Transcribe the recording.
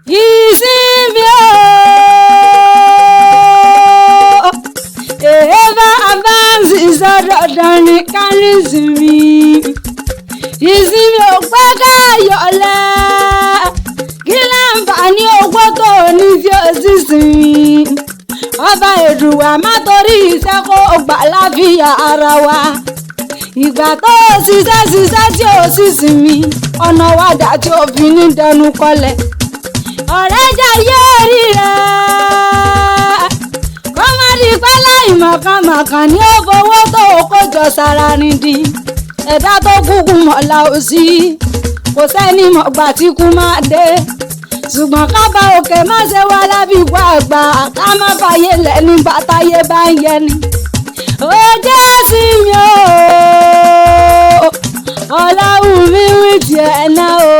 Ìsinmi o, èèbá bá ń ṣiṣẹ́, dandan ní ká ní ìsinmi. Ìsinmi ò pẹ́ ká yọ̀lẹ́. Kí láǹfààní owó tó ní tí ó sì sinmi? Ọba Èdùwà má torí iṣẹ́ kó gbà láfíà ara wa. Ìgbà tó o ṣiṣẹ́ ṣiṣẹ́ tí o sì sinmi, ọ̀nà wàdà tí o fi ní dẹnu kọlẹ̀. Ọ̀rẹ́ jayé orí rẹ̀, kó má di pálá ìmọ̀kànmọ̀kàn ní ó fowó tó o kó jọ sára nídìí. Ẹ̀dá tó kúkú mọ̀lá ò sí, kò sẹ́ni mọ̀gbà tí kú máa dé. Ṣùgbọ́n kábà òkè má ṣe wá lábìkú àgbà, ká má fàyè lẹ̀ nígbà táyé bá ń yẹ ni. Ó jẹ́ sinmi o, ọlọ́run mi wí tiẹ̀ náà o.